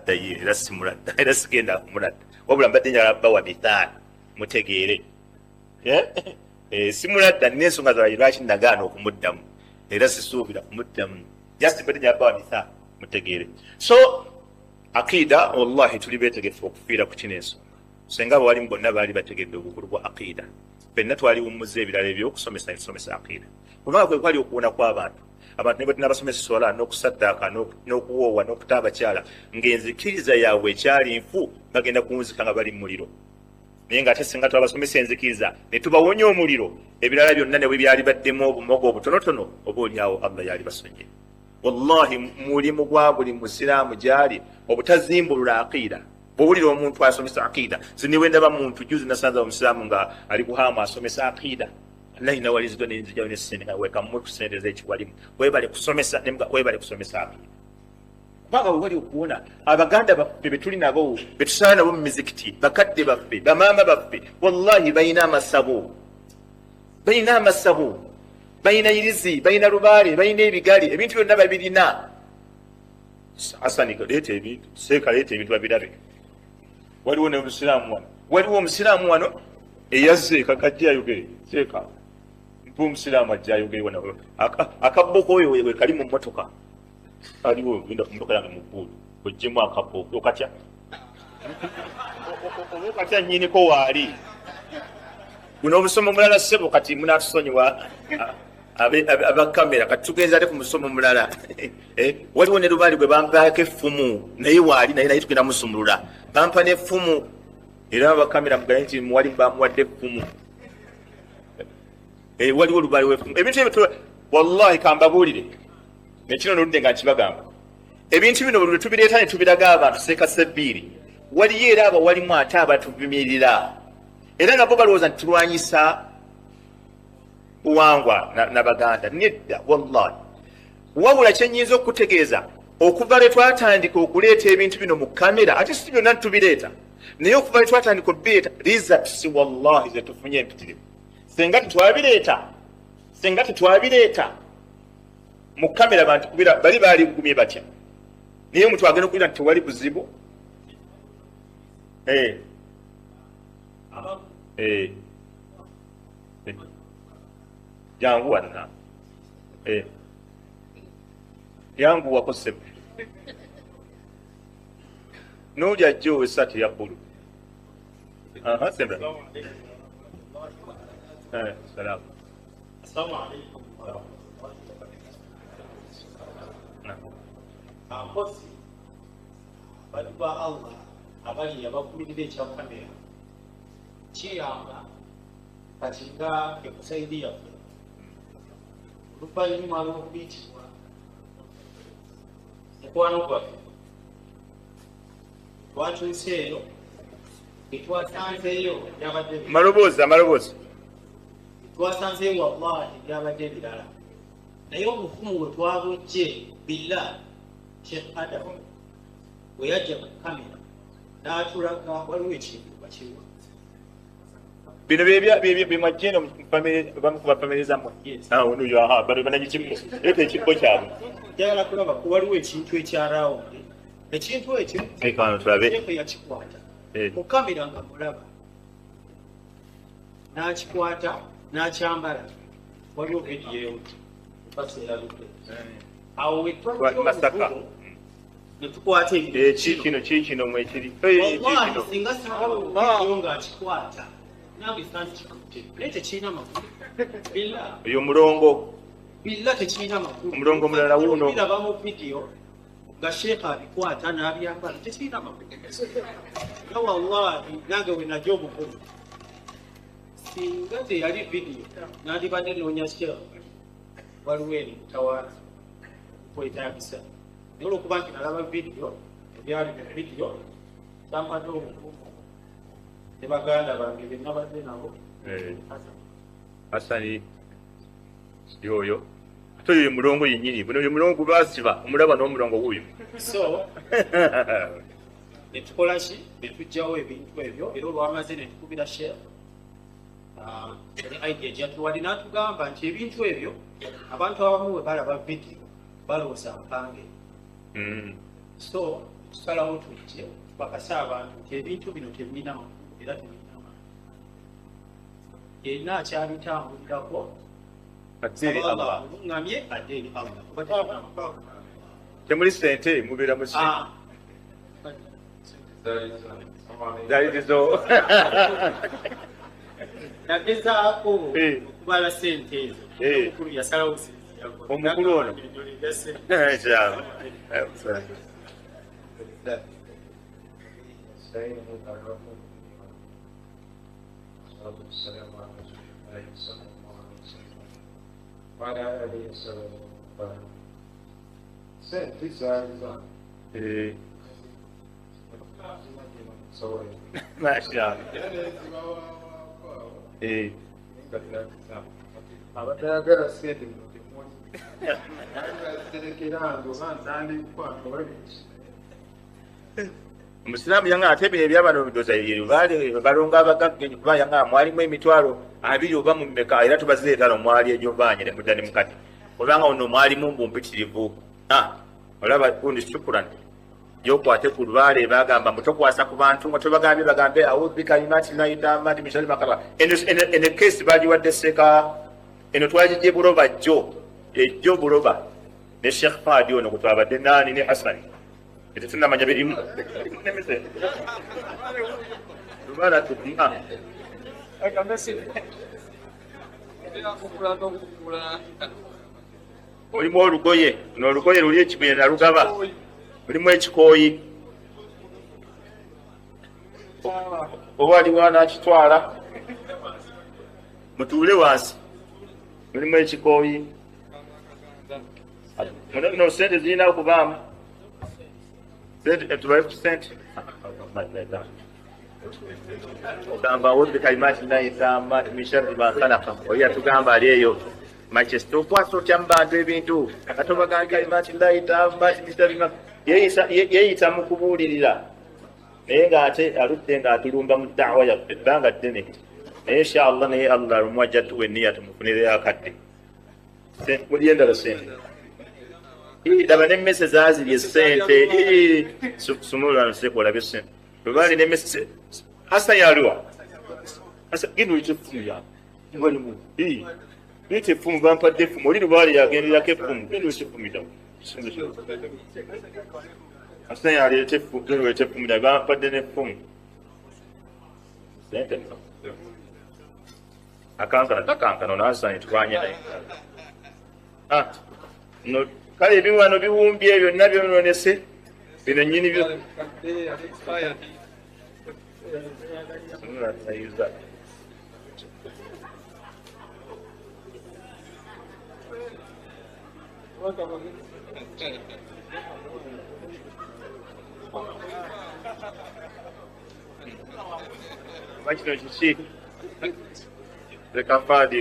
Simuladda ye, era simuladda, era sigenda kumuladda, wabula mbadde njagala bawa mithaali mutegeere. Simuladda, nina ensonga zaabwe lwaki nagaana okumuddamu, era sisuubira kumuddamu, just mbadde njagala bawa mithaali mutegeere. So aqida, wallahi tuli beetegefu okufiira ku kino ensonga. Senga abawalimu bonna baali bategedde obukulu bwa aqida, ffenna twaliwummuza ebirala ebyokusomesa netusomesa aqida, kubanga kwe kwali okuwona kw'abantu. Abantu ne bwetunabasomesa swala n'okusaddaaka n'okuwoowa n'okuta abakyala, ng'enzikiriza yaabwe ekyali nfu, bagenda kuwunzika nga bali mu muliro. Naye ng'ate singa twabasomesa enzikiriza ne tubawonya omuliro, ebirala byonna ne bwe byali baddemu obumogo obutonotono, oba oliawo Allah yali basonye. Wallahi mulimu gwa buli musiraamu gyali obutazimbulula aqida. Bwowulira omuntu asomesa aqida, siniwe ndaba muntu, juzi nasanza omusiraamu nga ali kuhaamu asomesa aqida, wallahi nawaliziddwa nenzija nesente nga wekammwe ku sente z'ekiwalimu, webale kusomesa, webale kusomesa aqida, kubanga wewali okuwona abaganda baffe betuli nabo, betusala nabo mu mizikiti, bakadde baffe, bamaama baffe, wallahi balina amasabo, balina amasabo, balina irizi, balina lubaale, balina ebigali, ebintu byonna babirina. Hasani, leeta ebintu, seeka leeta ebintu babirabe. Waliwo neomusiraamu wano, waliwo omusiraamu wano eyazze kakajja ayogere. Seeka, mpa omusiraamu ajja ayogere wano. Akabbo oyo wekali mu mmotoka, aliwo, genda ku mmotoka yange mu bbuulu oggyemu akabbo. Okatya oba okatya nnyiniko waali? Guno omusomo mulala, ssebo, kati munatusonyiwa abakamera, kati tugenza ate ku musomo mulala. Waliwo ne lubaali gwe bampaako effumu, naye waali, naye tugenda musumulula. Bampa n'effumu, era abakamera mugaye nti muwali bamuwadde effumu. Waliwo lubaali w'effumu. Ebintu ebyo wallahi kambabuulire, nekino noludde nga nkibagamba, ebintu bino buli lwe tubireeta ne tubiraga abantu, seeka sebbiiri, waliyo era abawalimu ate abatuvumirira, era nabo balowooza nti tulwanyisa buwangwa n'Abaganda. Nedda, wallahi. Wabula kyenyinza okutegeeza, okuva lwe twatandika okuleeta ebintu bino mu kamera, ate si byonna tubireeta, naye okuva lwe twatandika obireeta, results wallahi zetufunye empitirivu. Senga tetwabireeta, senga tetwabireeta mu kamera, bantu kubira bali baali bugumye batya? Naye omuntu agenda okubira nti tewali buzibu. Jangu wano, yanguwako sebo, n'oli ajja ow'essaati eya bbulu. Aha, sembra. Salamu. Assalamu alaikum. Mpozi bali ba Allah abali abakulirira ekya kamera kiyamba kati nga ekusayidi yaffe oluvannyuma lw'okuyitibwa mukwano gwaffe twatuuseeyo, etwasanzeeyo byabadde Maloboozi, amaloboozi. Twasanzeeyo wallahi byabadde birala, naye obufumu bwe twabujje billah, Sheikh Adam bwe yajja ku kamera n'atulaga waliwo ekintu bakiwa. Bino bye mwajja eno bamu ku bafamily zammwe? Yes. Ah, ono yo, aha, bano bananyikibbo, leeta ekibbo kyabwe. Njagala kulaba ku waliwo ekintu ekya round, ekintu ekyo. Eka wano tulabe. Sheikh yakikwata mu kamera nga mulaba n'akikwata n'akyambala. Waliwo vidiyo baseerabidde awo wetwajja Masaka. obuvumu ne tukwata ebintu. Eki kino kiikino mwekiri. Wallahi singa sividiyo ng'akikwata, nange sandikikutte, naye tekirina makulu billa. Oyo mulongo. Billa tekirina makulu. Omulongo omulala wuuno. Biraba mu vidiyo nga sheekha abikwata n'abyambala, tekirina makulu. Nga wallahi nange we najja obuvumu, singa teyali vidiyo nandibadde noonya sheekha waliwo eri mutawaana kwetagisa, naye olwokuba nti nalaba vidiyo, ebyali mu vidiyo kyampadde obuvumu ne baganda bange be nabadde nabo. Hasani yoyo, ate oyo ye mulongo yennyini. Buno ye mulongo gwe baasiba, omulaba n'omulongo wuuyo. So netukola ki? Netugjawo ebintu ebyo, era olwamaze netukubira sheekh ne idea gyatuwali n'atugamba nti ebintu ebyo abantu abamu bwe balaba vidiyo balowooza mpange. So Tusalawo tujje tukakase abantu nti ebintu bino tebirina makulu era tebirina maanyi. Yenna akyabitambulirako Adde eri Allah. Ŋŋamye adde eri Allah kuba tebirina makulu. Temuli sente, mubeera mu sente. Ah. Zaali zizo. Nagezaako Eh. okubala sente ezo. Eh. Omukulu yasalawo sinziyako. Omukulu ono? Inshallah. والسلام على رسول الله صلى الله عليه وسلم وعلى آله وصحبه وسلم. Sente zaali zange. Eh, Sorry. Mashallah. Eh. Abatayagala sente muno temuli. Baziterekera nze oba ntandikwa oba biki. Omusiraamu yanga ate bino ebyabano ndoza baali balonga abagagga ennyo, kuba yanga mwalimu 20,000 oba mu mmeka, era tubazireetano mwali egyovaanye ne mudda ne mukati, kubanga ono mwalimu mbu mpitirivu. Ah, olaba gundi shukuran gyokwate ku lubaale, bagamba mbu tokwasa ku bantu nga tobagambye, bagambe awo bikalimati layitambati mishali makaba. Eno keesi bagiwadde Seka, eno twagigye Buloba jjo, ejjo Buloba ne Sheikh Fadi ono gwe twabadde naani ne Hasani. Tetunnamanya birimu. Nemize. Lubaale atudima. Mulimu olugoye, luno olugoye luli ekibuye nalugaba. Mulimu ekikooyi. Oba aliwo anaakitwala. Mutuule wansi. Mulimu ekikooyi. Muno no sente zirina okubaamu. Sente, tubale ku sente. Ogamba awudde kalimati nayitamba misharri ma khalaqa. Oyo yatugamba ali eyo Manchester, okwasa otya mu bantu ebintu katobagambye kalimati nayitamba misharri ma yeeyita mu kubuulirira, naye ng'ate aludde ng'atulumba mu da'wa yaffe ebbanga ddene. Naye insha Allah, naye Allah lumu ajja tuwa enniya tumufunireyo akadde. Muli endala sente. Laba n'emmese zaazirya essente. Sumulula nseko olabe essente. Lubaale n'emmese. Hassan yaliwa? Hassan, genda oyite effumu yange. Leeta effumu, bampadde effumu. Oli lubaale yagenderako effumu. Genda oyite effumu yange. Hassan yaleeta effumu, genda oyite effumu yange. Bampadde n'effumu. Sente nno. Akankana, takankana, ono Hassan tulwanye naye. Ah, no, kale ebimu wano biwumbye byonna byonoonese. Bino nnyini byo. Oba kino kiki? Sekafaadi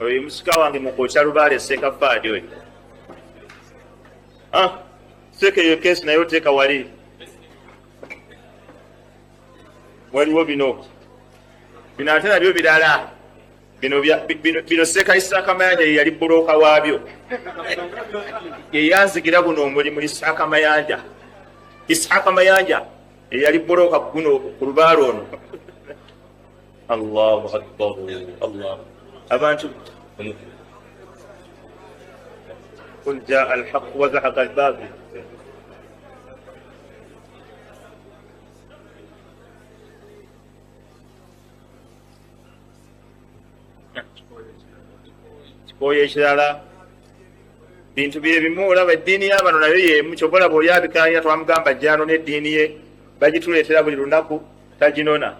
oyo musika wange mu kwokya lubaale, Sekafaadi oyo. Ah, seeka eyo keesi naye oteeka wali. Waliwo bino. Bino ate nabyo birala. Bino bino Seka Isaka Mayanja ye yali bbulooka waabyo. Ye yanzigira guno omulimu Isaka Mayanja. Isaka Mayanja ye yali bbulooka guno ku lubaale ono. Allahu Akbar, Allah. Abantu Qul jaa al-haqq wa zahaqa al-batil. Kikooyi ekirala bintu bye bimu, olaba eddiini y'abano nayo y'emu, ky'ova olaba oli abikaanya twamugamba ajja anone eddiini ye, bagituleetera buli lunaku taginona.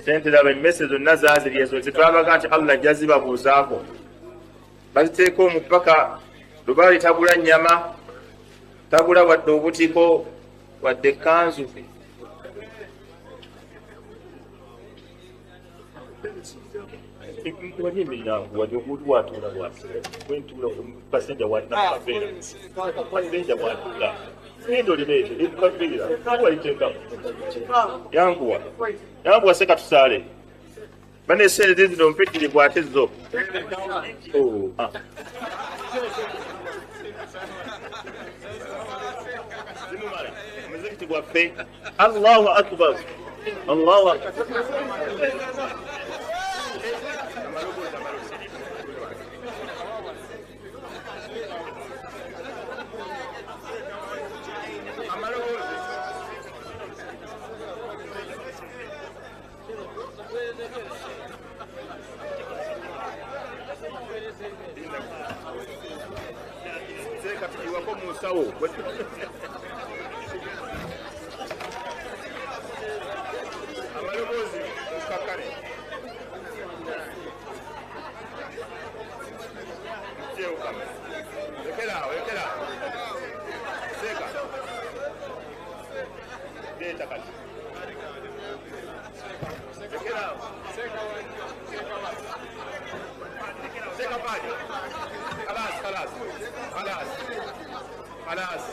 Sente laba emmese zonna zaazirya ezo zetwabaga nti Allah ajja zibabuuzaako. Baziteeka omupaka, lubaale tagula nnyama, tagula wadde obutiko, wadde ekkanzu. Wali emiryango, wali omuntu watuula bw'ati. Bwe ntuula, passenger w'alina kaveera. Passenger w'atuula. Genda olireete, kaveera, waliteekamu. Yanguwa. Yanguwa seka tusaale. Bane essente zino mpitirivu ate zo. Oh, ah. Zimumala omuzikiti gwaffe. Allahu akbar, Allahu akbar. Musawo amaloboozi mukakale mujewukame lekeraawo lekeraawo seeka leeta kati lekeraawo seeka paja خلاص خلاص خلاص خلاص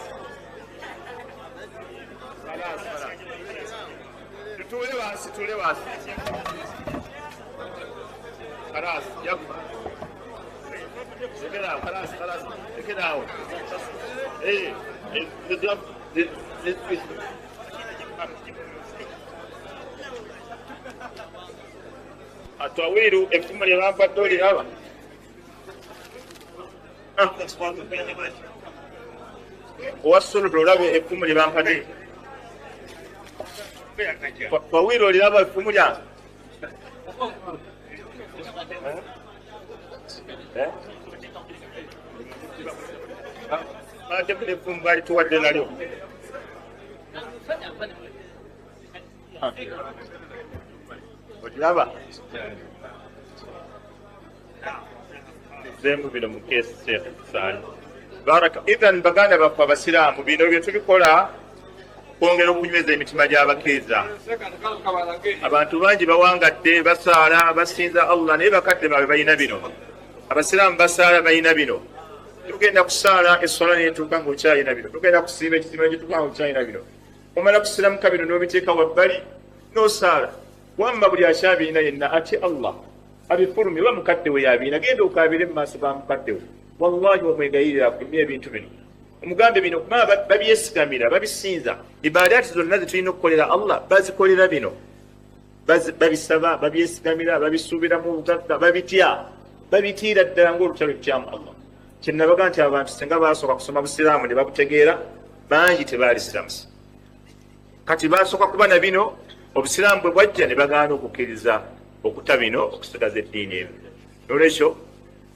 خلاص خلاص tuule wansi tuule wansi خلاص يلا كده خلاص خلاص كده اهو ايه atwawiru effumu lye bampadde oliraba owa suluhu olabe effumu lye bampadde twawiru oliraba effumu lyange ate effumu balituwadde nalyo oliraba zemu bino mu keesi Sheikh Saali baraka. Idhan baganda baffe abasiraamu bino bye tubikola kwongera okunyweza emitima gy'abakkiriza. Abantu bangi bawangadde basaala basinza Allah naye bakadde baabwe balina bino. Abasiraamu basaala balina bino. Tugenda kusaala essola netuuka ng'okyalina bino, tugenda kusiiba ekisiibo nekituuka ng'okyalina bino. Omala kusiramuka bino n'obiteeka wabbali n'osaala. Wamma buli akyabirina yenna atye Allah abifulumye oba mukadde we yabiina genda okaabire mu maaso ga mukadde we wallahi wamwegayirira afulumye ebintu bino omugambe bino kubanga babyesigamira babisinza. Ibaadaati zonna ze tulina okukolera Allah bazikolera bino, babisaba babyesigamira babisuubiramu obugagga babitya babitiira ddala ng'olutalo lutyamu Allah. Kyenabaga nti abantu singa baasooka kusoma busiraamu ne babutegeera bangi tebaalisiramusa. Kati baasooka kuba na bino obusiraamu bwe bwajja ne bagaana okukkiriza okuta bino okusigaza eddiini ebyo. Nolwekyo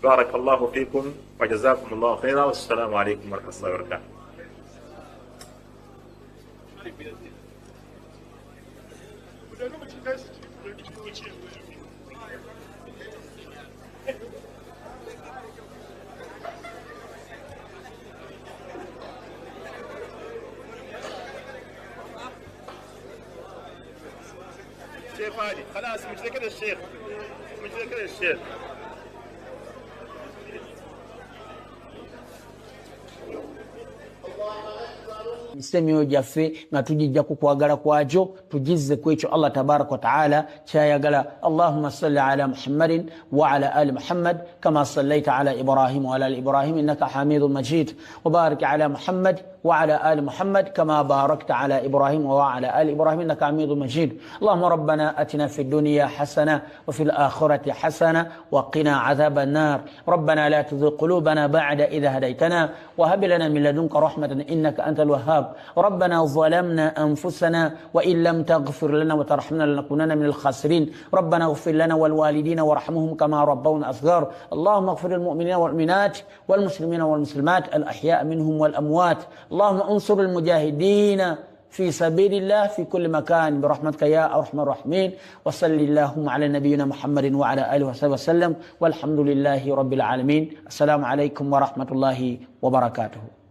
barakallahu fikum wa jazakum llahu khaira wassalamu alaikum warahmatullahi wabarakatuh. الشيخ هادي خلاص مش ذكر الشيخ مش ذكر الشيخ. Emyoyo gyaffe nga tugijja ku kwagala kwakyo tugizze ku ekyo Allah tabaraka wa taala kyayagala. Allahumma salli ala Muhammadin wa ala ali Muhammad kama sallaita ala Ibrahim wa ala ali Ibrahim innaka hamidun majid wa barik ala Muhammad wa ala ali Muhammad kama barakta ala Ibrahim wa ala ali Ibrahim innaka hamidun majid. Allahumma rabbana atina fid dunya hasana wa fil akhirati hasana wa qina adhaban nar. Rabbana la tuzigh qulubana ba'da idh hadaytana wa hab lana min ladunka rahmatan innaka antal wahhab. ربنا ظلمنا أنفسنا وإن لم تغفر لنا وترحمنا لنكونن من الخاسرين. ربنا اغفر لنا والوالدين وارحمهم كما ربونا صغار. اللهم اغفر للمؤمنين والمؤمنات والمسلمين والمسلمات الأحياء منهم والأموات. اللهم انصر المجاهدين في سبيل الله في كل مكان برحمتك يا أرحم الراحمين. وصل اللهم على نبينا محمد وعلى آله وصحبه وسلم والحمد لله رب العالمين. السلام عليكم ورحمة الله وبركاته.